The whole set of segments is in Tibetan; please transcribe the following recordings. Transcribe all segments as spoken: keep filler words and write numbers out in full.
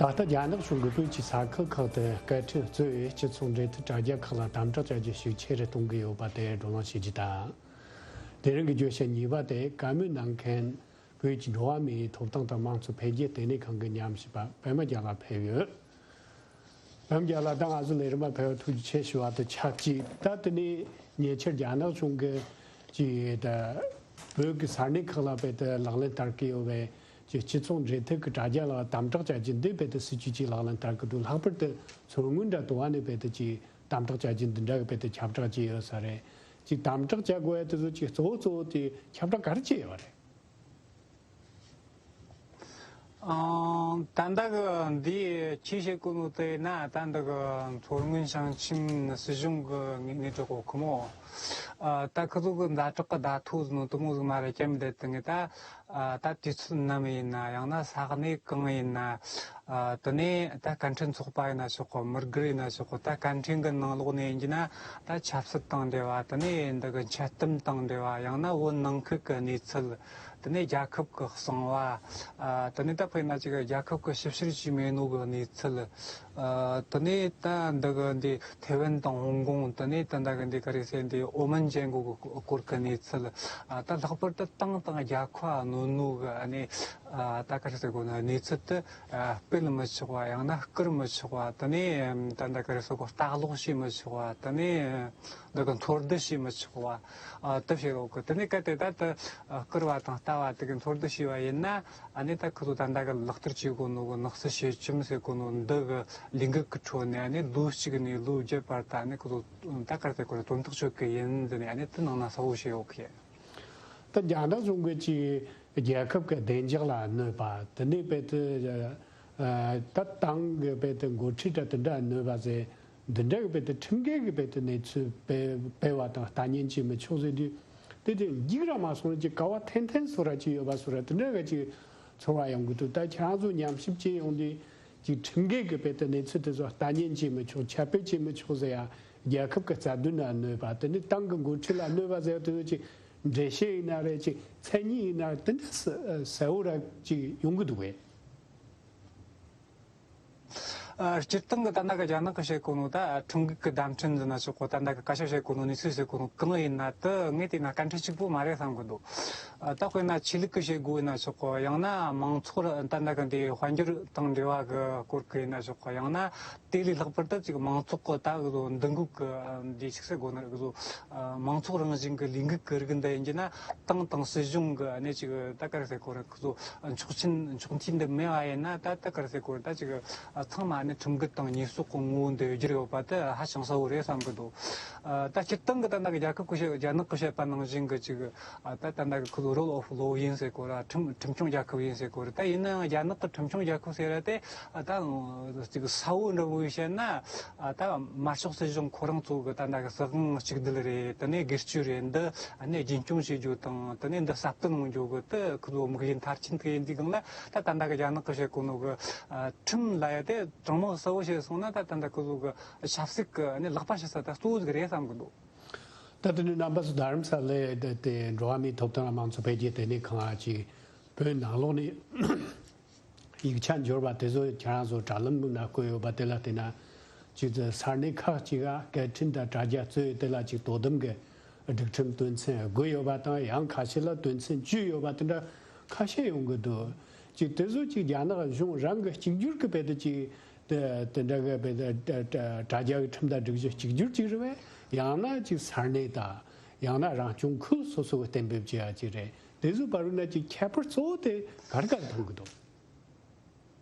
ད་ལྟ་རྒྱ་ནག་གཞུང་གིས་བོད་ཀྱི་ས་ཁུལ་ཁག་ཏུ་སྐད་འཕྲིན་གཙོས་སྤྱི་ཚོགས་འབྲེལ་མཐུད་དྲ་རྒྱ་ཁག་ལ་དམ་དྲག་བྱ་རྒྱུ་ཤུགས་ཆེ་རུ་གཏོང་གི་ཡོད་པ་དེ་བགྲོ་གླེང་བྱེད་རྒྱུ་དང་། དེ་རིང་གི་བརྗོད་བྱ་གཉིས་པ་དེ་བཀའ་མོལ་གནང་མཁན་བོད་ཀྱི་འགྲོ་བ་མིའི་ཐོབ་ཐང་དང་དམངས་གཙོ་འཕེལ་རྒྱས་ལྟེ་གནས་ཁང་གི་ཉམས་ཞིབ་པ་པད་མ་རྒྱལ་ལགས་ཕེབས་ཡོད། པད་མ་རྒྱལ་ལགས་དང་ང་ཚོ་ལས་རིམ་པ་ཕེབས་པར་ཐུགས་རྗེ་ཆེ་ཞུ་བ་དང་ཆབས་ཅིག་ད་དེ་ནས་ཉེ་ཆར་རྒྱ་ནག་གཞུང་གིས་ཀྱི་ད་བོད་ཀྱི་ས་གནས་ཁག་ལ་བོད་དུ་ལག་ལེན་བསྟར་གྱི་ཡོད་པའི་ཀྱི་སྤྱི་ཚོགས་འབྲེལ་མཐུད་ཀྱི་དྲ་རྒྱ་ལ་དམ་དྲག་བྱ་རྒྱུ་འདི་བོད་དུ་སྲིད་ཇུས་ཅིག་ལག་ལེན་བསྟར་གྱི་འདུག་ལྷག་པར་དུ་མཚོ་སྔོན་འདྲ་དུ་བ་ནས་བོད་དུ་ཅིག་དམ་དྲག་བྱ་རྒྱུ་འདི་འདྲ་གི་བོད་དུ་ཁྱབ་བསྒྲགས་བྱས་ཡོད་ས་རེད། ཅིག་དམ་དྲག་བྱ་དགོས་ཡ་དེ་ཚོ་ཅིག་གཙོ་བོ་གཙོ་བོ་དེ་ཁྱབ་བསྒྲགས་ག་རེ་བྱས་ཡོད་རེད། ཨང་། ད་ལྟ་གི་འདི་ཆེས་བཤད་དགོས་ནོ་དེ་ན་ད་ལྟ་གི་མཚོ་སྔོན་ཞིང་ཆེན་སྲིད་གཞུང་གི་ངེས་ངེས་གྲོགས་གོ་ཁོ་མོ། ཨ། ད་ཁི་ཚོ་གི་ཛ་དྲག་གི་བརྡ་ཐོ་ཟིག་ནོ་དུ་མོ་ཟིག་མ་རེད་ཀྱམ་བསྡད་དེ་ངས་ད། ཨ། ད་དུས་ཚོད་ནམ་ཡིན་ན་ཡང་ན་ས་གནས་གང་ཡིན་ན། ཨ། དེ་ནས་ད་སྐད་འཕྲིན་ཚོགས་པ་ཡིན་ན་ཆོག་གོ་མི་སྒེར་ཡིན་ན་ཆོག་གོ་ད་སྐད་འཕྲིན་གི་ནང་ལོགས་ནས་ཡིན་གྱི་ན་ད་ཆབ་སྲིད་དང་འབྲེལ་བ་དེ་ནས་འདི་གི་འཆལ་གཏམ་དང་འབྲེལ་བ་ཡང་ན་བོད་ནང་ཁུལ་གི་གནས་ཚུལ། དེ་ནས་རྒྱལ་ཁབ་ཀྱི་གསང་བ། ཨ། དེ་ནས་ད་དཔེར་ན་ཅིག་རྒྱལ་ཁབ་ཀྱི་ཞིབ་བཤེར་བྱས་མེད་ནོ་གི་གནས་ཚུལ། ཨ། དེ་ནས་ད་འདི་གི་འདི་ཐེ་ཝན་དང་ཧོང་ཀོང་། དེ་ནས་ད་འདི་གི་འདི་ག་རེ་ཟེར་འདི་ཨོ་མན་ཅན་གོ་གི་སྐོར་གི་གནས་ཚུལ། ཨ། ད་ལྷག་པར་དུ་ཏང་དང་རྒྱལ་ཁབ་གནོད་ནོ་གི་ཨ་ནི། ཨ། ད་ག་རེ་ཟེར་དགོས་ན་གནས་ཚུལ་དེ། ཨ། སྤེལ་མི་ཆོག་པ། ཡང་ན་བསྐུར་མི་ཆོག་པ། དེ་ནས་ད་ད་ག་རེ་ཟེར་དགོས། ལྟ་ཀློག་བྱེད་མི་ཆོག་པ། དེ་ནས་འདི་གི་འཚོལ་བསྡུ་བྱེད་མི་ཆོག་པ། ཨ། དེ་བྱེད་རོགས་གི། དེ་ནས་གལ་ཏེ་ད་དེ་བསྐུར་བ་དང་ལྟ་བ་དེ་གི་འཚོལ་བསྡུ་བྱས་པ་ཡིན་ན། ཨ་ནི་ད་ཁོ་ཚོ་ད་ད་གི་ལག་བསྟར་བྱེད་དགོས་ནོ་གི་ནག་སྲིད་ཞི་བཅོམ་ཟེར་གོ་ནོ་འདི་གི་ལས་འགུལ་གི་ཁྲོད་ནས་ཨ་ནི་ལོ་གཅིག་ནས་ལོ་བརྒྱད་བར་དུ་ཨ་ནི་ཁོ་ཚོ་ད་ག་རེ་ཟེར་དགོས་རེད། དོན་ཐག་ཆོད་གི་ཡིན་ཟེར་ནས་ཨ་ནི་དེ་ནང་ན་གསལ་བོ་བྱས་ཡོད་གི། ད་རྒྱ་ནག་གཞུང་གིས་ཀྱི་རྒྱལ་ཁབ་ཀྱི་བདེ་འཇགས་ལ་གནོད་པ། དེ་ནས་བོད་དུ་ད་ཏང་གི་བོད་དུ་འགོ་ཁྲིད་དང་དེ་འདྲ་གནོད་པ་ཟེར། འདི་འདྲ་གི་བོད་དུ་ཁྲིམས་འགལ་གྱི་བོད་དུ་གནས་ཚུལ་སྤེལ་སྤེལ་བ་དང་ལྟ་ཉན་བྱེད་མི་ཆོག་ཟེར་དུས། དེ་དེ་འགྱིག་ར་མ་སོང་ཀྱི་ག་བ་འཐེན་འཐེན་བཟོ་ར་ཅིག་ཡོད་པ་བཟོ་ར་དེ་འདྲ་ག་ཅིག་ཚོར་བ་ཡོང་གི་འདུག་ད་ཁྱེད་རང་ཚོ་ཉམས་ཞིབ་བྱེད་ཡོང་དུས་ཀྱི་ཁྲིམས་འགལ་གྱི་བོད་དུ་གནས་ཚུལ་དེ་ཚོ་ལྟ་ཉན་བྱེད་མི་ཆོག་ཁྱབ་སྤེལ་བྱེད་མི་ཆོག་ཟེར་ཡ་རྒྱལ་ཁབ་ཀྱི་རྩ་དོན་ལ་གནོད་པ། དེ་ནི་ཏང་གི་འགོ་ཁྲིད་ལ་གནོད་པ་ཟེར་ཡ་དེ་ཚོ་ཅིག་འགྲེལ་བཤད་ཡིན་ན་རེད། ཅིག་མཚན་ཉིད་ཡིན་ན་རེད། དེ་འདྲ་གསལ་བོ་ར་ཅིག་ཡོང་གི་འདུག་གས། ཨ། སྤྱིར་བཏང་གི་ད་ལྟ་གི་རྒྱ་ནག་གི་བཤད་གོ་ནོ་ད་ཁྲིམས་འགལ་གི་བརྡ་འཕྲིན་ཟེར་ན་ཆོག་གོ་ད་ལྟ་གི་སྐད་ཆ་བཤད་གོ་ནོ་གནས་ཚུལ་ཟེར་གོ་ནོ་གང་ཡིན་ན་དེ་ངས་བལྟས་ན་སྐད་འཕྲིན་གཅིག་པོ་མ་རེད་བསམ་གི་འདུག་ཨ། ད་དཔེར་ན་ཆོས་ལུགས་གི་བཤད་སྒོ་ཡིན་ན་ཆོག་གོ་ཡང་ན་མང་ཚོགས་ད་ལྟ་གི་འདི་དཔལ་འབྱོར་དང་འབྲེལ་བ་གི་སྐོར་གི་ཡིན་ན་ཆོག་གོ་ཡང་ན་དེ་ལས་ལྷག་པར་དུ་ཅིག་མང་ཚོགས་གི་ད་གི་འདུ་འགོད་གི་འདི་ཆིག་སེ་གོ་ན་གི་ཨ། མང་ཚོགས་རང་བཞིན་གྱི་ལས་འགུལ་གྱི་རིགས་འདི་ཡིན་གྱི་ན་ཏང་དང་སྲིད་གཞུང་གི་ཨ་ནི་ཅིག་ད་ག་རེ་ཟེར་དགོས་རེད། ཁོ་ཚོ་ཆོག་མཆན་ཆོག་མཆན་འདི་མེད་པ་ཡིན་ན་ད་ད་ག་རེ་ཟེར་དགོས་རེད། ད་ཅིག་ཚང་མ་ཨ་ནི་ཁྲིམས་འགལ་དང་ཉེས་གསོག་གི་ངོ་བོ་འདི་བསྒྱུར་ཡོད་པ་དེ་ཧ་ཅང་གསལ་བོ་རེད་བསམ་གི་འདུག་ད་སྤྱིར་བཏང་གི་ད་ལྟ་གི་རྒྱལ་ཁབ་ཀྱི་བཤད་རྒྱ་ནག་གི་བཤད་པ་ནང་བཞིན་གི་ཅིག་ད་ད་ལྟ་གི་ཁོ་ཚོ་rule of law ཡིན་ཟེར་དགོས་རེད། ཁྲིམས་ཁྲིམས་སྐྱོང་རྒྱལ་ཁབ་ཡིན་ཟེར་དགོས་རེད། ད་ཡིན་ན་ཡང་རྒྱ་ནག་གི་ཁྲིམས་སྐྱོང་རྒྱལ་ཁབ་ཟེར་ཡ་དེ་ད་ཅིག་གསལ་བོ་འདྲ་བོ་བཤད་ན། ཨ། ད་དམར་ཤོག་སྲིད་གཞུང་ཁོ་རང་ཚོ་གི་ད་ལྟ་གི་སྲིད་དབང་གཅིག་སྡུད་རེད། དེ་ནས་སྒེར་གཅོད་རེད། འདི་ཨ་ནི་རྒྱུན་སྐྱོང་བྱེད་རྒྱུ་དང་དེ་ནས་འདི་གསལ་སྟོན་གནང་རྒྱུ་གི་དེ་ཁོ་ཚོ་དམིགས་ཡུལ་མཐར་ཕྱིན་དེ་ཡིན་དུས་སྒང་ལ་ད་ད་ལྟ་གི་རྒྱ་ནག་གི་བཤད་གོ་ནོ་གི་ཨ་ཁྲིམས་ལབ་ཡ་དེ་དྲང་མོ་གསལ་བོ་བྱས་སོང་ན་ད་ད་ལྟ་ཁོ་ཚོ་གི་ཆབ་སྲིད་གི་ཨ་ནི་ལག་པ་ཕྱི་ས་ད་གཙོ་བོ་ཟིག་རེད་བསམ་གི་འདུག་ད་དེ་ནས་རྣམ་པ་ཚོ་རྡ་རམ་ས་ལའི་དེ་དེ་འགྲོ་བ་མིའི་ཐོབ་ཐང་དང་དམངས་གཙོ་འཕེལ་རྒྱས་ལྟེ་གནས་ཁང་ཨ་ཅིག་བོད་ནང་ལོགས་ནས། ཡིག་ཆ་འབྱོར་བ་དེ་ཚོ་ཁྱེད་རང་ཚོ་དྲ་ལམ་ནང་བཀོད་ཡོད་པ་དེ་ལ་བལྟས་ན། གཅིག་ཏུ་ས་གནས་ཁག་ཅིག་ག་སྐད་འཕྲིན་དང་དྲ་རྒྱ་གཙོས་དེ་ལ་ཅིག་དོ་དམ་གྱི་སྒྲིག་ཁྲིམས་དོན་ཚན་དགུ་ཡོད་པ་དང་། ཡང་ཁ་ཤས་ལ་དོན་ཚན་བཅུ་ཡོད་པ་དེ་འདྲ་ཁ་ཤས་ཡོང་གི་འདུག་ཅིག་དེ་ཚོ་ཅིག་རྒྱ་ནག་གཞུང་རང་གི་གཅིག་གྱུར་གྱི་བོད་དུ་ཅིག་དེ་དེ་འདྲ་གི་བོད་དུ་དྲ་རྒྱ་གི་ཁྲིམས་དང་སྒྲིག་གཞི་གཅིག་གྱུར་ཅིག་རེད་པས། ཡང་ན་ཅིག་ས་གནས་དང་ཡང་ན་རང་སྐྱོང་ཁུལ་སོ་སོ་གི་གཏན་འབེབས་བྱེད་ཡ་ཅིག་རེད། དེ་ཚོའི་བར་ན་ཅིག་ཁྱད་པར་གཙོ་བོ་དེ་ག་རེ་ག་རེ་མཐོང་གི་འདུག་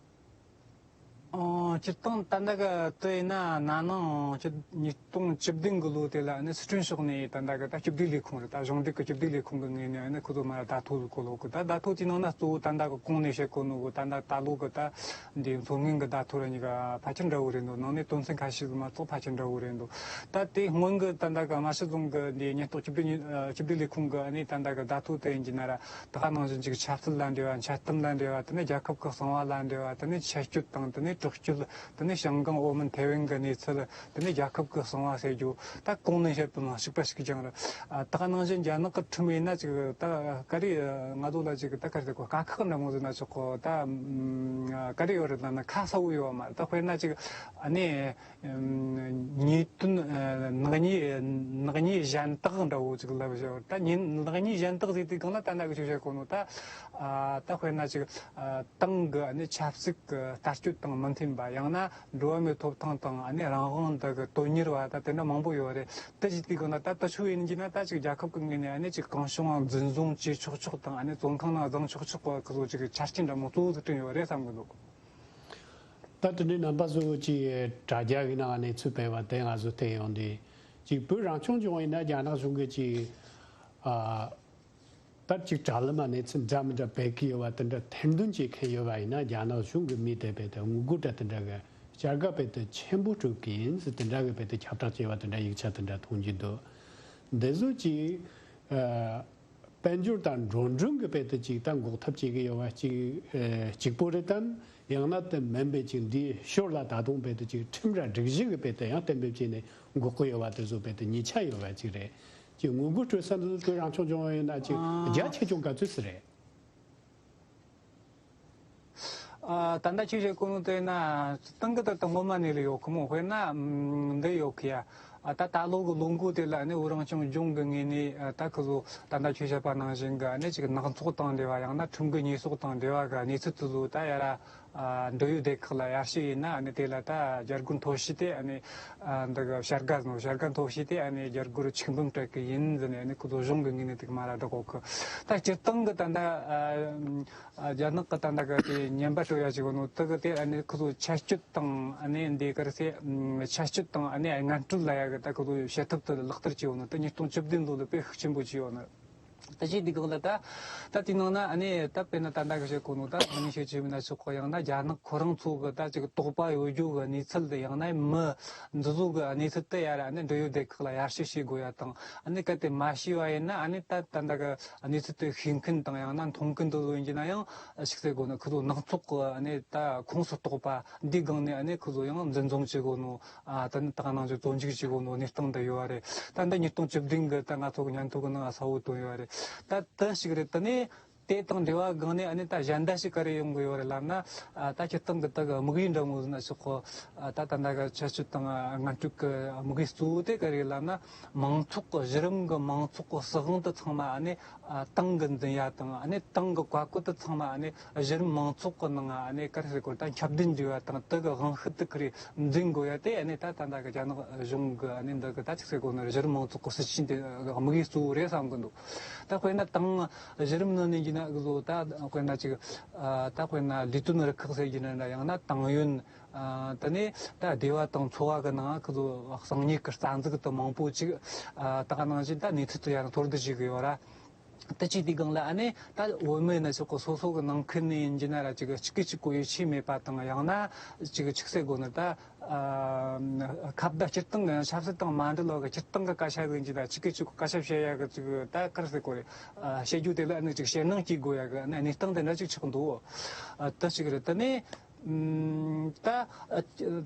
ཨོ། སྤྱིར་བཏང་ད་ལྟ་ག་དེ་ཡིན་ན་ན་ནིང་ཆུ་ཉིས་སྟོང་བཅུ་བདུན་གི་ལོ་དེ་ལ་ནི་སི་ཁྲོན་ཕྱོགས་ནས་ད་ལྟ་ག་ད་སྐྱིད་སྡུག་ལས་ཁུངས་རེད། ད་གཞུང་འབྲེལ་གི་སྐྱིད་སྡུག་ལས་ཁུངས་གི་ངོས་ནས་ནི་ཁོ་ཚོ་མར་བརྡ་ཐོ་ཟིག་བཀོད་ཡོད་གི། ད་བརྡ་ཐོ་དེའི་ནང་ན་གཙོ་བོ་ད་ལྟ་ག་གོང་ནས་བཤད་གོ་ནོ་གི་ད་ལྟ་ད་ལོ་གི་ད་འདི་མཚོ་སྔོན་གི་བརྡ་ཐོ་ར་གཉིས་ཀ་ཕལ་ཆེར་འདྲ་བོ་རེད་འདུག་ནང་ནས་དོན་ཚན་ཁ་ཤས་ཟིག་མ་གཏོགས་ཕལ་ཆེར་འདྲ་བོ་རེད་འདུག་ད་དེ་སྔོན་གི་ད་ལྟ་ག་རྨ་ཆུ་རྫོང་གི་འདི་ཉེན་རྟོག་སྐྱིད་སྡུག་སྐྱིད་སྡུག་ལས་ཁུངས་གི་ནི་ད་ལྟ་ག་བརྡ་ཐོ་དེ་ཡིན་གྱི་ན་ར། ད་ག་ནང་བཞིན་ཅིག་ཆབ་སྲིད་ལ་འབྲེལ་བ། འཆལ་གཏམ་ལ་འབྲེལ་བ། དེ་ནས་རྒྱལ་ཁབ་ཀྱི་གསང་བ་ལ་འབྲེལ་བ། དེ་ནས་ཆད་གཅོད་དང་དེ་ནས་ དྲག་སྤྱོད། དེ་ནས་ཞང་ཀང་ཨོ་མོན་ཐེ་ཝན་གྱི་གནས་ཚུལ། དེ་ནས་རྒྱལ་ཁབ་ཀྱི་གསང་བ་ཟེར་རྒྱུ། ད་གོང་ནས་བཤད་པ་ནང་གཅིག་པ་ཞིག་ཀྱང་རེད། ཨ། ད་ག་ནང་བཞིན་རྒྱ་ནག་གི་ཁྲིམས་ཡིན་ན་ཅིག་ད་ག་རེ་ང་ཚོ་ལ་ཅིག་ད་ག་རེ་ཟེར་གོ། དཀའ་ཁག་འདྲ་མོ་ཟེར་ན་ཆོག་གོ། ད་ག་རེ་ཡོད་རེད་ལབ་ན་ཁ་གསལ་བོ་ཡོད་མ་རེད། ད་དཔེར་ན་ཅིག་ཨ་ནི་ཉེས་དོན། ཨ། ནག་ཉེས། ནག་ཉེས་གཞན་དག་འདྲ་བོ་ཅིག་ལབ་བཞག་ད་ཉེས། ནག་ཉེས་གཞན་དག་ཟེར་དུས་སྒང་ལ་ད་ནག་གི་ཆོས་བཤད་གོ་ནོ་ད། ཨ། ད་དཔེར་ན་ཅིག་ཨ། ཏང་གི་ཨ་ནི་ཆབ་སྲིད་ཀྱི་ལྟ་སྤྱོད་དང་མི་མཐུན་པ། ཡང་ན་འགྲོ་བ་མིའི་ཐོབ་ཐང་དང་ཨ་ནི་རང་དབང་འདི་གི་དོན་གཉེར་བ། ད་དེ་འདྲ་མང་པོ་ཡོད་རེད། དེ་ཟེར་དུས་སྒང་ལ་ད་དེ་ཚོ་ཡིན་གྱི་ན་ད་ཅིག་རྒྱལ་ཁབ་ཀྱི་ངོས་ནས་ཨ་ནི་ཅིག་གང་བྱུང་བ་འཛིན་བཟུང་བྱེད་ཆོག་ཆོག་དང་། ཨ་ནི་བཙོན་ཁང་ནང་བརྫང་ཆོག་ཆོག་པ་གི་ལོ་ཅིག་ཆ་རྐྱེན་འདྲ་མོ་གཙོ་བོ་ཟིག་བསྐྲུན་ཡོད་རེད་བསམ་གི་འདུག་ད་དེ་འདྲའི་རྣམ་པ་བཟོ་བོ་ཅིག་དྲ་རྒྱ་གི་ནང་གནས་ཚུལ་སྤེལ་བ་དེ་ང་ཚོ་བལྟས་ཡོང་དུས། ཅིག་བོད་རང་སྐྱོང་ལྗོངས་ཡིན་ན་རྒྱ་ནག་གཞུང་གིས་ཅིག་ཨ། ད་ཅིག་དྲ་ལམ་གནས་ཚུལ་འདྲ་མི་འདྲ་སྤེལ་གི་ཡོད་པ་དེ་འདྲ་ཐེར་འདོན་བྱེད་མཁན་ཡོད་པ་ཡིན་ན། རྒྱ་ནག་གཞུང་གི་མི་དེ་བས་ད་ངུ་དགོད་འདྲ་དེ་འདྲ་གི་བྱ་དགའ་བས་ད་ཆེན་པོ་སྤྲོད་གི་ཡིན་ཟེར་དེ་འདྲ་གི་བས་ད་ཁྱབ་བསྒྲགས་བྱས་པ་དེ་འདྲ་ཡིག་ཆ་དེ་འདྲ་མཐོང་རྒྱུ་འདུག་འདི་ཚོ་ཅིག་ཨ། དཔལ་འབྱོར་དང་འགྲོ་གྲོན་གྱི་དཔེ་དེ་ཅིག་ད་འགོག་ཐབས་བྱེད་ཀྱི་ཡོད་པ་ཅིག་ཨེ། གཅིག་པོ་རེད་དམ། ཡང་ན་དེ་མིན་པའི་ཅིག་འདིའི་ཞོར་ལ་ད་དུང་དཔེ་དེ་ཅིག་ཁྲིམས་ར་སྒྲིག་གཞི་གི་དཔེ་དེ་ཡང་གཏན་འབེབས་བྱས་ནས་འགོག་གི་ཡོད་པ་དེ་ཚོ་དཔེ་དེ་ཉེས་ཆད་ཡོད་པ་ཅིག་རེད། ཅིག་ངུ་དགོད་སྤྲོད་ས་འདི་ཚོ་བོད་རང་སྐྱོང་ལྗོངས་ཡིན་ན་ཅིག་རྒྱ་ཆེ་ཆུང་ག་ཚོད་ཙམ་རེད། ཨ། ད་ལྟ་ཁྱོད་བཤད་གོ་ནོ་དེ་ན་སྟེང་གི་ད་ལྟ་སྔོན་མ་ནས་ལ་ཡོད་ཁོ་མོ། དཔེར་ན་འདི་ཡོད་ཁི་ཡ། ཨ། ད་ད་ལོ་གི་ལོ་འགོ་དེ་ལ་ནི་བོད་རང་སྐྱོང་ལྗོངས་གི་ངོས་ནས། ཨ། ད་ཁི་ཚོ་ད་ལྟ་ཁྱོད་བཤད་པ་ནང་བཞིན་གི་ནི་ཅིག་ནག་ཚོགས་དང་འབྲེལ་བ། ཡང་ན་ཁྲིམས་འགལ་ཉེས་གསོག་དང་འབྲེལ་བ་གི་གནས་ཚུལ་དེ་ཚོ་ད་ཡ་ར། ཨ། འབྲེལ་ཡོད་སྡེ་ཁག་ལ་ཡར་ཞུ་ཡིན་ན། ཨ་ནི་དེ་ལ་ད་རྒྱ་སྒོར་མཐོ་ཤོས་དེ། ཨ་ནི། ཨ། འདི་གི་བྱ་དགའ་ནོ། བྱ་དགའ་མཐོ་ཤོས་དེ། ཨ་ནི་རྒྱ་སྒོར་ཆིག་འབུམ་སྤྲད་གི་ཡིན་ཟེར་ནས། ཨ་ནི་ཁོ་ཚོ་གཞུང་གི་ངོས་ནས་དེ་གི་མ་ར་སྒྲོག་གོ་གི། ད་སྤྱིར་བཏང་གི་ད་ལྟ། ཨ། ཨ། རྒྱ་ནག་གི་ད་ལྟ་གི་དེ་ཉན་པ་སྤྲོད་ཡ་ཅིག་ཡོད་ནོ་དེ་གི་དེ། ཨ་ནི་ཁོ་ཚོ་ཆད་གཅོད་དང་། ཨ་ནི་འདི་གར་སེ་ཆད་གཅོད་དང་། ཨ་ནི་སྔོན་འགྲོ་ལ་ཡ་གི་ད་ཁོ་ཚོ་བྱེད་ཐབས་དེ་ལག་བསྟར་བྱས་ཡོད་ནོ་དེ་ཉིས་སྟོང་བཅུ་བདུན་ལོ་ལ་དཔེ་ཤུགས་ཆེན་པོ་བྱས་ཡོད་ནོ། ད་ཅི་འདི་གང་ལ་ད། ད་དེའི་ནང་ན་ཨ་ནི་ད་དཔེར་ན་ད་ལྟ་གི་བཤད་གོ་ནོ་ད་ཨ་ནི་བཤད་ཆེ་མིན་ན་ཆོག་གོ། ཡང་ན་རྒྱ་ནག་ཁོ་རང་ཚོ་གི་ད་ཅིག་དོགས་པ་ཡོད་རྒྱུ་གི་གནས་ཚུལ་དེ། ཡང་ན་མི་འདི་ཚོ་གི་གནས་ཚུལ་དེ་ཡ་ར་ཨ་ནི་འབྲེལ་ཡོད་སྡེ་ཁག་ལ་ཡར་ཞུ་བྱེད་དགོས་ཡ་དང་། ཨ་ནི་གལ་ཏེ་མ་ཞུས་པ་ཡིན་ན། ཨ་ནི་ད་ད་ལྟ་གི་གནས་ཚུལ་དེ་ཤེས་མཁན་དང་། ཡང་ན་མཐོང་མཁན་དེ་ཚོ་ཡིན་གྱི་ན་ཡང་ཞིག་ཟེར་དགོས་ན། ཁོ་ཚོ་ནག་ཚོགས་གི་ཨ་ནི་ད་ཁོངས་སུ་གཏོགས་པ་འདིའི་སྒང་ནས་ཨ་ནི་ཁོ་ཚོ་ཡང་འཛིན་བཟུང་བྱེད་དགོས་ནོ། ཨ། ད་ནི་ད་ག་ནང་བཞིན་བཙོན་འཇུག་བྱེད་དགོས་ནོ་གནས་སྟངས་འདི་ཡོད་རེད། ད་འདི་ཉིས་སྟོང་བཅུ་བདུན་གི་ད་ང་ཚོ་གི་སྙན་ཐོ་གི་ནང་གསལ་བོ་བཏོན་ཡོད་རེད། ད་དེ་ཞིག་རེད། དེ་ནས་དེ་དང་འབྲེལ་བ་སྒང་ནས་ཨ་ནི་ད་གཞན་དག་ཞིག་ག་རེ་ཡོང་གི་ཡོད་རེད་ལབ་ན། ཨ། ད་སྤྱིར་བཏང་གི་ད་གི་དམིགས་ཡུལ་འདྲ་མོ་ཟེར་ན་ཆོག་གོ། ཨ། ད་ད་ལྟ་གི་ཆད་གཅོད་དང་སྔོན་འགྲོ་གི་དམིགས་ཡུལ་གཙོ་བོ་དེ་ག་རེ་ལབ་ན། མང་ཚོགས་གི། གཞི་རིམ་གི་མང་ཚོགས་གི་སྲིད་དབང་དེ་ཚང་མ་ཨ་ནི། ཨ། ཏང་གིས་འཛིན་ཡ་དང་། ཨ་ནི་ཏང་གི་བཀའ་བཀོད་དེ་ཚང་མ་ཨ་ནི་གཞི་རིམ་མང་ཚོགས་ཀྱི་ནང་ཨ་ནི་ག་རེ་ཟེར་དགོས་རེད། ད་ཁྱབ་གདལ་འགྲོ་བ་དང་། དེ་གི་དབང་ཤུགས་དེ་ཁ་རེ་འཛིན་དགོས་ཡ་དེ་ཨ་ནི་ད་ད་ལྟ་གི་རྒྱ་ནག་གཞུང་གི་ཨ་ནི་འདི་གི་ད་ཅིག་ཟེར་དགོས་ན་གཞི་རིམ་མང་ཚོགས་ཀྱི་སྲིད་ཇུས་དེ་དམིགས་ཡུལ་གཙོ་བོ་རེད་བསམ་གི་འདུག་ད་དཔེར་ན་ཏང་གཞི་རིམ་ནང་ནས་ཡིན་ན་གི་བཟོ། ད་དཔེར་ན་ཅིག་ཨ། ད་དཔེར་ན་ལས་དོན་རུ་ཁག་ཟེར་གྱི་ན་འདྲ། ཡང་ན་ཏང་ཡོན། ཨ། དེ་ནས་ད་སྡེ་བ་དང་ཚོ་བ་གི་ནང་གི་བཟོ་གསང་ཉུལ་གི་རྩ་འཛུགས་དེ་མང་པོ་ཅིག་ཨ། ད་ག་ནང་བཞིན་ད་གནས་ཚུལ་དེ་ཡང་ཐོར་བསྡུ་བྱེད་གི་ཡོད་ར། ད་ཅིག་དེའི་སྒང་ལ་ཨ་ནི་ད་བོད་མི་ཡིན་ན་ཆོག་གི། སོ་སོ་གི་ནང་ཁུལ་ནས་ཡིན་གྱི་ན་ར་ཅིག་གཅིག་གིས་གཅིག་གོ་ཡིད་ཆེས་མེད་པ་དང་། ཡང་ན་ཅིག་ཅིག་ཟེར་དགོས་ན་ད། ཨ། ཁ་བརྡ། སྤྱིར་བཏང་གི་ཆབ་སྲིད་དང་མ་འབྲེལ་བ་གི་སྤྱིར་བཏང་གི་སྐད་ཆ་ཡིན་གྱི་ན། གཅིག་གིས་གཅིག་སྐད་ཆ་བཤད་ཡ་གི་ཅིག་ད་ག་རེ་ཟེར་དགོས་རེད། ཨ། བཤད་རྒྱུ་དེ་ལ་ཨ་ནི་ཅིག་ཞེད་སྣང་སྐྱེ་དགོས་ཡ་གི་ཨ་ནི་གནས་སྟངས་དེ་འདྲ་ཅིག་ཆགས་འདུག་ཨ། ད་ཅིག་རེད། དེ་ནས། ཨམ། ད་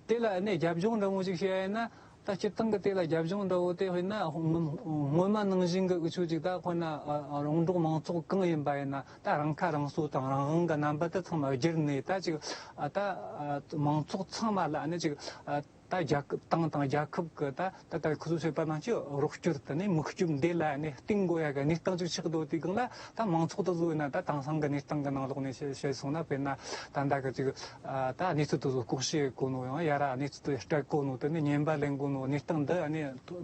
དེ་ལ་ནི་རྒྱབ་ལྗོངས་འདྲ་བོ་ཅིག་བཤད་ཡ་ཡིན་ན། ད་སྤྱིར་བཏང་གི་དེ་ལ་རྒྱབ་ལྗོངས་འདྲ་བོ་དེ་དཔེར་ན་སྔོན་མ་ནང་བཞིན་གི་འུ་ཆོ་ཅིག་ད་དཔེར་ན་རོང་འབྲོག་མང་ཚོགས་གང་ཡིན་པ་ཡིན་ན། ད་རང་ཁ་རང་གསོ་དང་རང་དབང་གི་རྣམ་པ་དེ་ཚང་མ་བསྒྱུར་ནས། ད་ཅིག་ད་མང་ཚོགས་ཚང་མ་ལ་ནི་ཅིག་ད་རྒྱལ་ཁབ། ཏང་དང་རྒྱལ་ཁབ་གི་ད་ད་ད་ཁོ་ཚོས་བཤད་པ་ནང་བཞིན་རོགས་སྐྱོར། དེ་ནས་མུག་སྐྱོབ་འདི་ལ་ནི་བརྟེན་དགོས་ཡ་གི་གནས་སྟངས་ཅིག་ཆགས་འདུག་དེའི་སྒང་ལ། ད་མང་ཚོགས་དེ་ཚོ་ཡིན་ན་ད་དེང་སང་གི་གནས་སྟངས་གི་ནང་ལོགས་ནས་བཤད་བཤད་སོང་ན། དཔེར་ན་ད་ལྟ་གི་ཅིག་ཨ། ད་གནས་ཚུལ་དེ་ཚོ་ལྐོག་བཤད་གོ་ནོ། ཡང་ཡ་ར་གནས་ཚུལ་དེ་སྤྲད་གོ་ནོ། དེ་ནས་ཉན་པ་ལེན་གོ་ནོ་གནས་སྟངས་འདི་ཨ་ནི་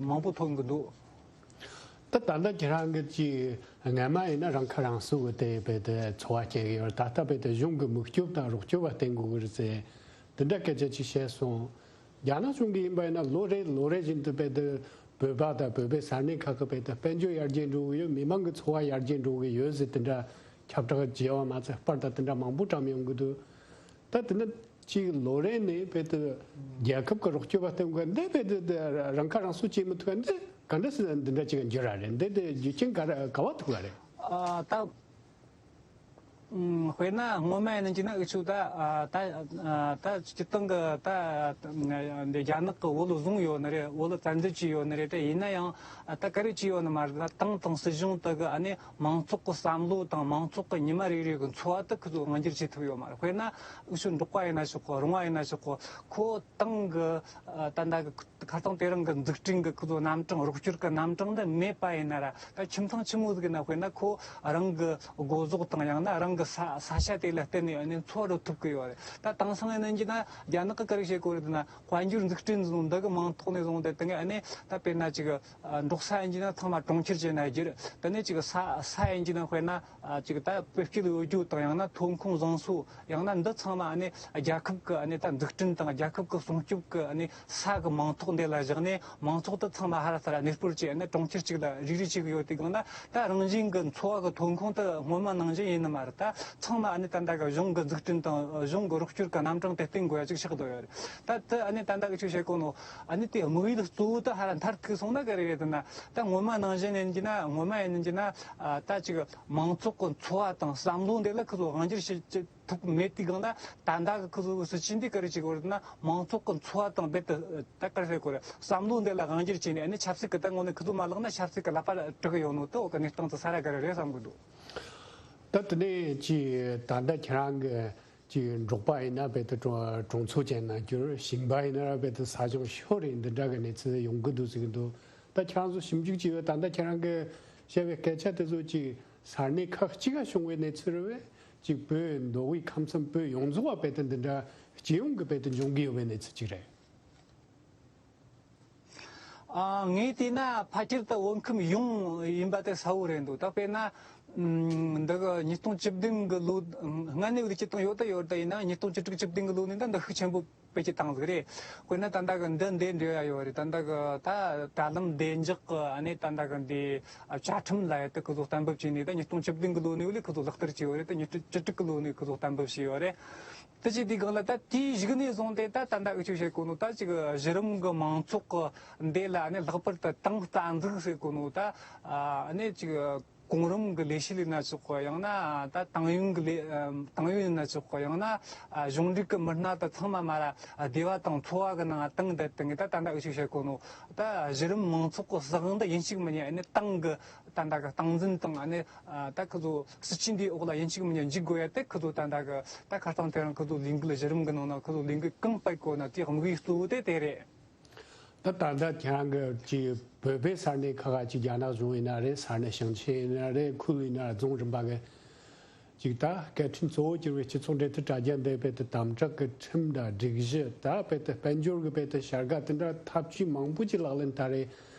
མང་པོ་ཐོན་གི་འདུག་ད་ད་ལྟ་ཁྱེད་རང་གི་ཅིག་སྔ་མ་ཡིན་ན་རང་ཁ་རང་གསོ་གི་དེ་བས་དེ་འཚོ་བ་སྐྱེལ་གི་ཡོད། ད་ལྟ་བས་དེ་གཞུང་གི་མུག་སྐྱོབ་དང་རོགས་སྐྱོབ་བ་བརྟེན་དགོས་གི་རེད་ཟེར། དེ་འདྲ་སྐད་ཆ་ཅིག་བཤད་སོང་། རྒྱ་ནག་གཞུང་གིས་ཡིན་པ་ཡིན་ན་ལོ་རེ་ལོ་རེ་བཞིན་དུ་བས་དེ་བོད་པ་དང་བོད་པའི་ས་གནས་ཁག་གི་བས་དེ་དཔལ་འབྱོར་ཡར་རྒྱས་འགྲོ་གི་ཡོད། མི་མང་གི་འཚོ་བ་ཡར་རྒྱས་འགྲོ་གི་ཡོད་ཟེར། དེ་འདྲ་ཁྱབ་བསྒྲགས་བྱས་པ་མ་ཚད་པར་དང་དེ་འདྲ་མང་པོ་བཀྲམ་ཡོང་གི་འདུག་ད་དེ་ནི་ཅིག་ལོ་རེ་ནས་བས་དེ་རྒྱལ་ཁབ་ཀྱི་རོགས་སྐྱོབ་པ་བསྟེན་དགོས། འདི་བས་དེ་དེ་རང་ཁ་རང་གསོ་བྱེད་མི་ཐུབ་པ་འདི་ག་འདྲ་སེ་འདི་འདྲ་ཅིག་འགྱུར་ར་རེད། འདི་དེ་རྒྱུ་རྐྱེན་ག་རེ་ག་བ་ཐུག་པ་རེད། ཨ། ད་ ཨུམ། དཔེར་ན་སྔོན་མ་ཡིན་ན་འགྱུར་ན་འུ་ཆོ་ད་ཨ་ད་ཨ་ད་སྤྱིར་བཏང་གི་ད་འདི་རྒྱ་ནག་གི་བོད་བཟུང་ཡོད་ནི་རེད། བོད་བཙན་འཛུལ་བྱས་ཡོད་ནི་རེད། དེ་ཡིན་ན་ཡང་ཨ་ད་ག་རེ་བྱས་ཡོད་ནི་མ་རེད། ད་ཏང་དང་སྲིད་གཞུང་དག་གི་ཨ་ནི་མང་ཚོགས་ཀྱི་བསམ་བློ་དང་མང་ཚོགས་ཀྱི་ཉི་མ་རེ་རེ་གི་འཚོ་བ་དེ་ཁོ་ཚོ་དབང་སྒྱུར་བྱེད་ཐུབ་ཡོད་མ་རེད། དཔེར་ན་འུ་ཆོ་འབྲོག་པ་ཡིན་ན་ཆོག་གི། རོང་བ་ཡིན་ན་ཆོག་གི། ཁོ་ཏང་གི་ཨ་ད་ད་གི་ཁ་སང་དེ་རིང་གི་འཛུགས་སྐྲུན་གྱི་ཁོ་ཚོ་རྣམ་གྲངས་རོགས་སྐྱོར་གྱི་རྣམ་གྲངས་འདི་མེད་པ་ཡིན་ན་ར། ད་ཁྱིམ་ཚང་ཆི་མོ་ཟིག་ཡིན་ན་དཔེར་ན་ཁོ་རང་གི་སྒོ་ཟོག་དང་ཡང་ན་རང་གི་ས་ས་ཆ་དེ་ལ་བརྟེན་ནས་ཨ་ནི་འཚོ་བ་རོལ་ཐུབ་ཀྱི་ཡོད་རེད། ད་དེང་སང་ཡིན་ན་འགྱུར་ན་རྒྱ་ནག་གི་ག་རེ་བྱེད་གོ་རེད་ཟེར་ན། དཔལ་འབྱོར་འཛུགས་སྐྲུན་ཟེར་ནོ་འདི་གི་མིང་ཐོག་ནས་བཟུང་སྟེ་དེ་ནས་ཨ་ནི་ད་དཔེར་ན་ཅིག་འབྲོག་ས་ཡིན་གྱི་ན་ཚང་མ་གྲོང་ཁྱེར་བྱས་ན་བསྒྱུར། དེ་ནས་ཅིག་ས་ས་ཡིན་གྱི་ན་དཔེར་ན་ཅིག་ད་བོད་སྐྱེད་ཡོད་རྒྱུ་དང་ཡང་ན་ཐོན་ཁུངས་བཟང་སོ། ཡང་ན་འདི་ཚང་མ་ཨ་ནི་རྒྱལ་ཁབ་ཀྱི་ཨ་ནི་ད་འཛུགས་སྐྲུན་དང་རྒྱལ་ཁབ་ཀྱི་སྲུང་སྐྱོབ་ཀྱི་ཨ་ནི་ས་གི་མིང་ཐོག་འདི་ལ་བཞག་ནས་མང་ཚོགས་དེ་ཚང་མ་ཧ་ར་ས་ར་གནས་སྤོར་བྱས་ཨ་ནི་གྲོང་ཁྱེར་གཅིག་ལ་རིག་རིག་བྱེད་ཀྱི་ཡོད་དེ་གང་ན། ད་རང་བཞིན་གྱི་འཚོ་བ་གི་ཐོན་ཁུངས་དེ་སྔོན་མ་ནང་བཞིན་ཡིན་ནི་མ་རེད། ད་ཚང་མ་ཨ་ནི་ད་ལྟ་གི་གཞུང་གི་འཛུགས་སྐྲུན་དང་གཞུང་གི་རོགས་སྐྱོར་གྱི་རྣམ་གྲངས་དེ་བརྟེན་དགོས་ཡ་ཅིག་ཆགས་བསྡད་ཡོད་རེད། ད་དེ་ཨ་ནི་ད་ལྟ་གི་ཆོས་བཤད་གོ་ནོ་ཨ་ནི་དེ་དམིགས་ཡུལ་གཙོ་བོ་དེ་ཧ་ར་མཐར་ཐུག་སོང་ན་ག་རེ་རེད་ཟེར་ན། ད་སྔོན་མ་ནང་བཞིན་ཡིན་གྱི་ན། སྔོན་མ་ཡིན་གྱི་ན་ཨ་ད་ཅིག་མང་ཚོགས་ཀྱི་འཚོ་བ་དང་བསམ་བློ་འདི་ལ་ཁོ་ཚོ་དབང་སྒྱུར་བྱེད་ཐུབ་མེད་དུས་སྒང་ལ། ད་ལྟ་གི་ཁོ་ཚོ་གི་སྲིད་ཇུས་འདི་ག་རེ་བྱེད་དགོས་རེད་ན། མང་ཚོགས་ཀྱི་འཚོ་བ་དང་རྦད་དེ་ད་ག་རེ་ཟེར་དགོས་རེད། བསམ་བློ་འདི་ལ་དབང་སྒྱུར་བྱས་ནས་ཨ་ནི་ཆབ་སྲིད་ཀྱི་ད་དངོས་གནས་ཁོ་ཚོ་མ་ལག་ན་ཆབ་སྲིད་ཀྱི་ལག་པ་དཀྲུག་གི་ཡོད་ནོ་དེ་འོ་གི་གནས་སྟངས་དེ་ས་ར་ག་རེ་རེད་བསམ་གི་འདུག་ད་དེ་ནས་ཅི་ད་ལྟ་ཁྱེད་རང་གི་ཅི་འབྲོག་པ་ཡིན་ན་རྦད་དེ་གྲོང་གྲོང་ཚོ་ཅན་ན་འགྱུར། ཞིང་པ་ཡིན་ན་ར་རྦད་དེ་ས་ཞིང་ཤོར་རེད། འདི་འདྲ་གི་གནས་ཚུལ་ཡོང་གི་འདུག་ཟེར་གི་འདུག་ད་ཁྱེད་རང་ཚོ་ཞིབ་འཇུག་བྱས་པའི་ད་ལྟ་ཁྱེད་རང་གི་བཤད་པའི་སྐད་ཆ་དེ་ཚོ་ཅི་ས་གནས་ཁག་གཅིག་ག་བྱུང་བའི་གནས་ཚུལ་རེད་པས། ཅིག་བོད་མདོ་དབུས་ཁམས་གསུམ་བོད་ཡོངས་རྫོགས་པ་རྦད་དེ་འདི་འདྲ་སྤྱི་ཡོངས་ཀྱི་རྦད་དེ་འབྱུང་གི་ཡོད་པའི་གནས་ཚུལ་ཅིག་རེད། ཨ། ངས་བལྟས་ན་ཕལ་ཆེར་དུ་བོད་ཁམས་ཡོངས་ཡིན་པ་དེ་གསལ་བོ་རེད་འདུག་ད་དཔེར་ན་ཨམ། འདི་གི་ཉིས་སྟོང་བཅུ་བདུན་གི་ལོ། སྔ་ནས་བརྩི་སྟངས་ཡོད་ད་ཡོད་ད། ཡིན་ན་ཉིས་སྟོང་བཅུ་དྲུག་བཅུ་བདུན་གི་ལོ་ནས་ད་འདི་ཤུགས་ཆེན་པོ་བེད་སྤྱོད་བཏང་ཟིག་རེད། དཔེར་ན་ད་ལྟ་གི་འདི་འདི་འབྲེལ་ཡ་ཡོད་རེད། ད་ལྟ་གི་ད་དྲ་ལམ་བདེ་འཇགས་གི་ཨ་ནི་ད་ལྟ་གི་འདི་བཅའ་ཁྲིམས་ལ་ཡ་དེ་ཁོ་ཚོ་གཏན་འབེབས་བྱས་ནས། ད་ཉིས་སྟོང་བཅུ་བདུན་གི་ལོ་ནས་ལས་ཁོ་ཚོ་ལག་བསྟར་བྱས་ཡོད་རེད། ད་ཉིས་སྟོང་བཅུ་དྲུག་གི་ལོ་ནས་ཁོ་ཚོ་གཏན་འབེབས་བྱས་ཡོད་རེད། དེ་བྱས་དུས་སྒང་ལ་ད་དེའི་གཞུག་ནས་བཟུང་སྟེ་ད་ད་ལྟ་འུ་ཆོས་བཤད་གོ་ནོ་ད་ཅིག་གཞི་རིམ་གི་མང་ཚོགས་གི་འདི་ལ་ཨ་ནི་ལྷག་པར་དུ་ཏང་རྩ་འཛུགས་ཟེར་གོ་ནོ་ད་ཨ་ནི་ཅིག་གོང་རིམ་གི་ལས་བྱེད་ཡིན་ན་ཆོག་གི། ཡང་ན་ད་ཏང་ཡོན་གི་ལས་ཏང་ཡོན་ཡིན་ན་ཆོག་གི། ཡང་ན་གཞུང་འབྲེལ་གི་མི་སྣ་ད་ཚང་མ་མ་ར་སྡེ་བ་དང་ཚོ་བ་གི་ནང་ཏང་བསྡད་དེ་ད་ད་ལྟ་འུ་ཆོས་བཤད་གོ་ནོ་ད་གཞི་རིམ་མང་ཚོགས་གི་སྲིད་དབང་ད་ཡིན་གཅིག་མིན་གཉིས་ཨ་ནི་ཏང་གི་ད་ལྟ་གི་སྟངས་འཛིན་དང་ཨ་ནི་ཨ་ད་ཁོ་ཚོ་སྲིད་ཇུས་འདིའི་འོག་ལ་ཡིན་གཅིག་མིན་གཉིས་འཇུག་དགོས་ཡ་དེ་ཁོ་ཚོ་ད་ལྟ་གི་ད་ཁ་སང་དེ་རིང་ཁོ་ཚོ་ལས་འགུལ་གཞི་རིམ་གི་ནང་ན་ཁོ་ཚོ་ལས་འགུལ་གང་སྤེལ་གོ་ན་དེའི་དམིགས་ཡུལ་གཙོ་བོ་དེ་དེ་རེད། ད་ད་ལྟ་ཁྱེད་རང་གི་ཅིག་བོད་པའི་ས་གནས་ཁག་ག་ཅིག་རྒྱ་ནག་གཞུང་ཡིན་ན་རེད། ས་གནས་ཞིང་ཆེན་ཡིན་ན་རེད། ཁུལ་ཡིན་ན་རྫོང་རིམ་པ་གི་ཅིག་ད་སྐད་འཕྲིན་གཙོ་བོ་གྱུར་བའི་སྤྱི་ཚོགས་འབྲེལ་མཐུད་དྲ་རྒྱ་འདི་རྦད་དེ་དམ་དྲག་གི་ཁྲིམས་དང་སྒྲིག་གཞི་ད་རྦད་དེ་དཔལ་འབྱོར་གི་རྦད་དེ་བྱ་དགའ་དེ་འདྲ་ཐབས་ཇུས་མང་པོ་ཅིག་ལག་ལེན་བསྟར་རེད།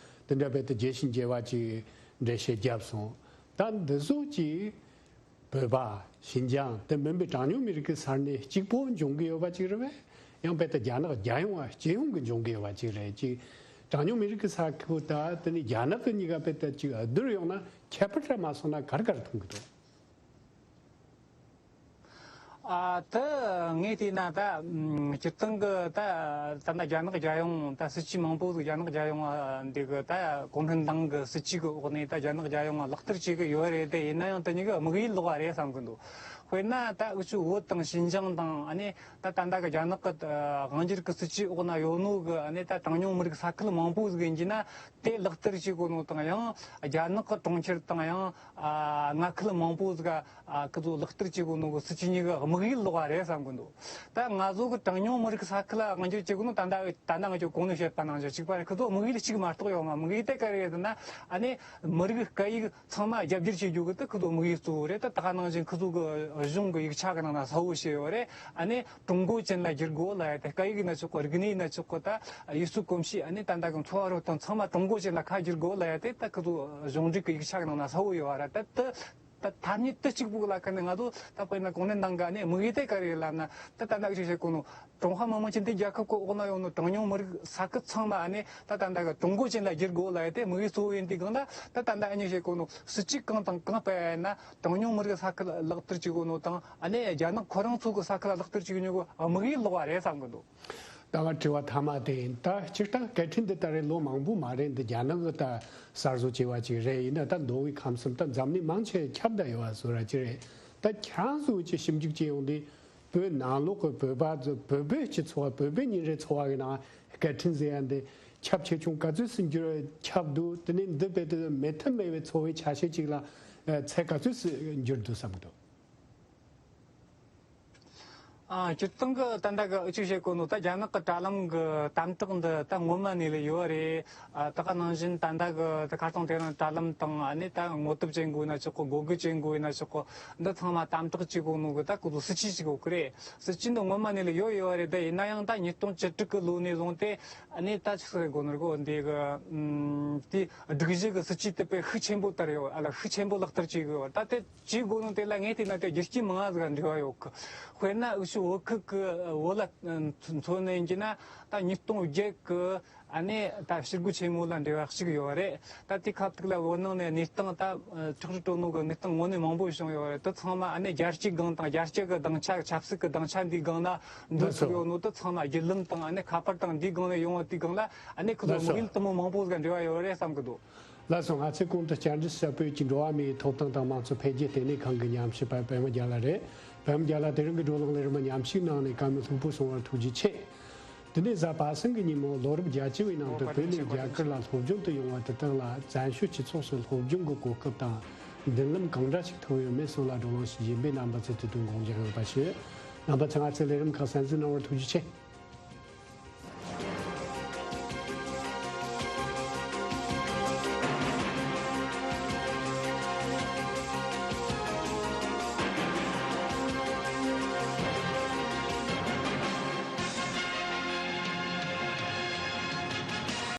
དེ་འདྲ་རྦད་དེ་རྒྱལ་ཞེན་བྱེད་པ་ཅིག་འགྲེལ་བཤད་བརྒྱབ་སོང་། ད་འདི་ཚོ་ཅིག་བོད་པ་ཤིན་ཅང་དེ་མིན་པའི་གྲངས་ཉུང་མི་རིགས་ཀྱི་ས་གནས་གཅིག་པོ་འབྱུང་གི་ཡོད་པ་ཅིག་རེད་པས། ཡང་རྦད་དེ་རྒྱ་ནག་རྒྱལ་ཡོངས་ཨ་སྤྱི་ཡོངས་ཀྱི་འབྱུང་གི་ཡོད་པ་ཅིག་རེད། ཅིག་གྲངས་ཉུང་མི་རིགས་ཀྱི་ས་ཁུལ་ད་དེ་ནི་རྒྱ་ནག་གི་གཉིས་ཀ་རྦད་དེ་ཅིག་བསྡུར་ཡོང་ན་ཁྱད་པར་འདྲ་མ་སོང་ན་ག་རེ་ག་རེ་མཐོང་གི་འདུག་ཨ། ད་ངས་བལྟས་ན་ད་སྤྱིར་བཏང་གི་ད་ད་ལྟ་རྒྱ་ནག་རྒྱལ་ཡོངས་ད་སྲིད་ཇུས་མང་པོ་ཟིག་རྒྱ་ནག་རྒྱལ་ཡོངས་འདི་གི་ད་གུང་ཁྲན་ཏང་གི་སྲིད་ཇུས་གི་འོག་ནས་ད་རྒྱ་ནག་རྒྱལ་ཡོངས་ལག་བསྟར་བྱེད་གི་ཡོད་རེད། དེ་ཡིན་ན་ཡང་དེ་གཉིས་ཀྱི་དམིགས་ཡུལ་ལོགས་པ་རེད་བསམ་གི་འདུག་དཔེར་ན་ད་འུ་ཆོ་བོད་དང་ཤིན་ཅང་དང་ཨ་ནི་ད་ད་ལྟ་གི་རྒྱ་ནག་གི་དབང་སྒྱུར་གི་སྲིད་ཇུས་འོག་ན་ཡོད་ནོ་གི་ཨ་ནི་ད་གྲངས་ཉུང་མི་རིགས་ས་ཁུལ་མང་པོ་ཟིག་ཡིན་གྱི་ན། དེ་ལག་བསྟར་བྱེད་དགོས་ནོ་དང་། ཡང་རྒྱ་ནག་གི་གྲོང་ཁྱེར་དང་ཡང་ཨ་མངའ་ཁུལ་མང་པོ་ཟིག་ག་ཨ་ཁོ་ཚོ་ལག་བསྟར་བྱེད་དགོས་ནོ་གི་སྲིད་ཇུས་གཉིས་ཀྱི་དམིགས་ཡུལ་ལོགས་པ་རེད་བསམ་གི་འདུག་ད་ང་ཚོ་གི་གྲངས་ཉུང་མི་རིགས་ས་ཁུལ་ལ་དབང་སྒྱུར་བྱེད་དགོས་ནོ་ད་ལྟ་ད་ལྟ་ང་ཚོ་གོང་ནས་བཤད་པ་ནང་བཞིན་གཅིག་པ་རེད། ཁོ་ཚོ་དམིགས་ཡུལ་གཅིག་མ་གཏོགས་ཡོད་མ། དམིགས་ཡུལ་དེ་ག་རེ་རེད་ཟེར་ན། ཨ་ནི་མི་རིགས་སྐད་ཡིག་ཚང་མ་རྒྱ་བསྒྱུར་བྱེད་རྒྱུ་གི་དེ་ཁོ་ཚོ་དམིགས་ཡུལ་གཙོ་བོ་རེད། ད་ད་ག་ནང་བཞིན་ཁོ་ཚོ་གི་གཞུང་གི་ཡིག་ཆ་གི་ནང་ན་གསལ་བོ་བཤད་ཡོད་རེད། ཨ་ནི་ཀྲུང་གོ་ཅན་ལ་བསྒྱུར་དགོས་ལབ་ཡ་དེ། སྐད་ཡིག་ཡིན་ན་ཆོག་གི། རིག་གནས་ཡིན་ན་ཆོག་གི། ད་ཡུལ་སྲོལ་གོམས་གཤིས་ཨ་ནི་ད་ལྟ་གི་འཚོ་བ་རོལ་སྟངས་ཚང་མ་ཀྲུང་གོ་ཅན་ལ་ཁ་བསྒྱུར་དགོས་ལབ་ཡ་དེ་ད་ཁོ་ཚོ་གཞུང་འབྲེལ་གི་ཡིག་ཆ་གི་ནང་ན་གསལ་བོ་ཡོད་པ་རེད། ད་དེ་ད་ཐ་སྙད་དེ་གཅིག་པུ་ལ་ཁ་ནས་ང་ཚོ་ད་དཔེར་ན་གུང་ཁྲན་ཏང་གི་ཨ་ནི་དམིགས་ཡུལ་དེ་ག་རེ་ལབ་ན། ད་ད་ལྟ་གི་ཅིག་བཤད་གོ་ནོ་ཀྲུང་ཧྭ་མི་དམངས་སྤྱི་མཐུན་རྒྱལ་ཁབ་ཀྱི་འོག་ན་ཡོད་ནོ་གྲངས་ཉུང་མི་རིགས་ས་ཁུལ་ཚང་མ་ཨ་ནི་ད་ད་ལྟ་གི་ཀྲུང་གོ་ཅན་ལ་བསྒྱུར་དགོས་ལབ་ཡ་དེ་དམིགས་ཡུལ་གཙོ་བོ་ཡིན་དུས་སྒང་ལ། ད་ད་ལྟ་ཨ་ནི་བཤད་གོ་ནོ་སྲིད་ཇུས་གང་དང་གང་སྤེལ་ཡ་ཡིན་ན། གྲངས་ཉུང་མི་རིགས་ས་ཁུལ་ལག་བསྟར་བྱེད་དགོས་ནོ་དང་། ཨ་ནི་རྒྱ་ནག་ཁོ་རང་ཚོ་གི་ས་ཁུལ་ལག་བསྟར་བྱེད་ཉོ་གི་དམིགས་ཡུལ་ལོགས་པ་རེད་བསམ་གི་འདུག་ད་ང་དྲི་བ་མཐའ་མ་དེ་ཡིན། ད་སྤྱིར་བཏང་སྐད་འཕྲིན་འདི་ད་རེས་ལོ་མང་པོ་མ་རེད། འདི་རྒྱ་ནག་གི་ད་གསར་བཟོ་བྱས་པ་ཅིག་རེད། ཡིན་ན་ད་མདོ་དབུས་ཁམས་གསུམ་ད་འཛམ་གླིང་མང་ཆེ་ཁྱབ་བསྡད་ཡོད་པ་བཟོ་འདྲ་ཅིག་རེད། ད་ཁྱེད་རང་ཚོ་གི་ཞིབ་འཇུག་བྱེད་ཡོང་དུས་བོད་ནང་ལོགས་ཀྱི་བོད་པ་ཚོ་བོད་པའི་སྤྱི་ཚོགས་བོད་པའི་ཉིན་རེའི་འཚོ་བ་གི་ནང་སྐད་འཕྲིན་ཟེར་ཡ་འདི་ཁྱབ་ཆེ་ཆུང་ག་ཚོད་སུ་འགྱུར་ཁྱབ་འདུག་དེ་ནས་འདི་རྦད་དེ་མེད་ཐབས་མེད་པའི་འཚོ་བའི་ཆ་ཤས་ཅིག་ལ་ཚད་ག་ཚོད་སུ་འགྱུར་འདུག་བསམ་གི་འདུག་ཨ། སྤྱིར་བཏང་གི་ད་ལྟ་གི་ཨུ་ཆུ་བཤད་གོ་ནོ་ད་རྒྱ་ནག་གི་དྲ་ལམ་གི་དམ་དྲག་འདི་ད་སྔོན་མ་ནས་ལས་ཡོད་རེད། ཨ། ད་ག་ནང་བཞིན་ད་ལྟ་གི་ད་ཁ་སང་དེ་རིང་དྲ་ལམ་དང་ཨ་ནི་ད་ངོ་དེབ་ཅན་གོ་ཡིན་ན་ཆོག་གོ། གོ་གི་ཅན་གོ་ཡིན་ན་ཆོག་གོ། འདི་ཚང་མ་དམ་དྲག་བྱེད་གོ་ནོ་གི་ད་ཁོ་ཚོ་སྲིད་ཇུས་ཅིག་ཡོད་གི་རེད། སྲིད་ཇུས་འདི་སྔོན་མ་ནས་ལས་ཡོད་ཡོད་རེད། ད་ཡིན་ན་ཡང་ད་ཉིས་སྟོང་བཅུ་དྲུག་གི་ལོ་ནས་བཟུང་སྟེ་ཨ་ནི་ད་ཆི་ཟེར་གོ་ནོ་རེད་གོ། འདི་གི་ཨམ་དེ་སྒྲིག་གཞི་གི་སྲིད་ཇུས་དེ་དཔེ་ཤུགས་ཆེན་པོ་ལྟར་ཡོད། ཨ་ལ་ཤུགས་ཆེན་པོ་ལག་བསྟར་བྱེད་གི་ཡོད། ད་དེ་བྱེད་དགོས་ནོ་དེ་ལ་ངས་བལྟས་ན་དེ་རྒྱུ་རྐྱེན་མང་ང་ཟིག་འབྲེལ་བ་ཡོད་གི། དཔེར་ན་འུ་ཆོ་བོད་ཁུལ་གི་བོད་ལ་མཚོན་ནས་ཡིན་གྱི་ན་ད་ཉིས་སྟོང་བརྒྱད་གི་ཨ་ནི་ད་ཕྱིར་རྒོལ་ཆེན་མོ་ལ་འབྲེལ་བ་ཞིག་ཡོད་རེད། ད་དེ་ཁ་ཐུག་ལ་བོད་ནང་ནས་གནས་སྟངས་ད་ཁྲག་རུལ་བྲོ་ནོ་གི་གནས་སྟངས་དངོས་གནས་མང་པོ་བྱུང་ཡོད་རེད། དེ་ཚང་མ་ཨ་ནི་རྒྱལ་སྤྱིའི་སྒང་དང་རྒྱལ་སྤྱི་གི་སྡིངས་ཆ་ཆབ་སྲིད་གི་སྡིངས་ཆ་འདིའི་སྒང་ལ་འདུ་ཚུགས་ཡོད་ནོ་དེ་ཚང་མ་བརྒྱུད་ལམ་དང་ཨ་ནི་ཁ་པར་དང་འདིའི་སྒང་ནས་ཡོང་བ་དེའི་སྒང་ལ་ཨ་ནི་ཁོ་ཚོ་དམིགས་ཡུལ་དེ་མོ་མང་པོ་ཟིག་འབྲེལ་བ་ཡོད་རེད་བསམ་གི་འདུག་ལགས་སོ། ང་ཚོས་གོང་དུ་བཅར་འདྲི་ཞུས་པའི་གི་འགྲོ་བ་མིའི་ཐོབ་ཐང་དང་མང་གཙོ་འཕེལ་རྒྱས་ལྟེ་གནས་ཁང་གི་ཉམས་ཞིབ་པ་པད་མ་རྒྱལ་ལགས་རེད། པད་མ་རྒྱལ་ལགས་དེ་རིང་གི་བགྲོ་གླེང་ལས་རིམ་མ་ཉམས་ཞིབ་གནང་ནས་བཀའ་མོལ་ལྷུག་པོ་གསུང་བར་ཐུགས་རྗེ་ཆེ། དེ་ནས་གཟའ་པ་སངས་ཀྱི་ཉིན་མོ་ལོ་རབས་བརྒྱད་ཅུ་བའི་ནང་དུ་བོད་ནས་རྒྱ་གར་ལ་སློབ་སྦྱོང་དུ་ཡོང་བ་དེ་དག་ལ་བཙན་བྱོལ་སྤྱི་ཚོགས་སུ་སློབ་སྦྱོང་གི་གོ་སྐབས་དང་མདུན་ལམ་གང་འདྲ་ཞིག་ཐོབ་ཡོད་མེད་སོགས་ལ་བགྲོ་གླེང་ཞིག་གཞན་པའི་རྣམ་པ་ཚོས་དུས་དང་དགོངས་འཇགས་ཡོད་པ་ཞུ། རྣམ་པ་ཚོས་ང་ཚོའི་ལས་རིམ་ཁག་གསན་གཟིགས་གནང་བར་ཐུགས་རྗེ་ཆེ།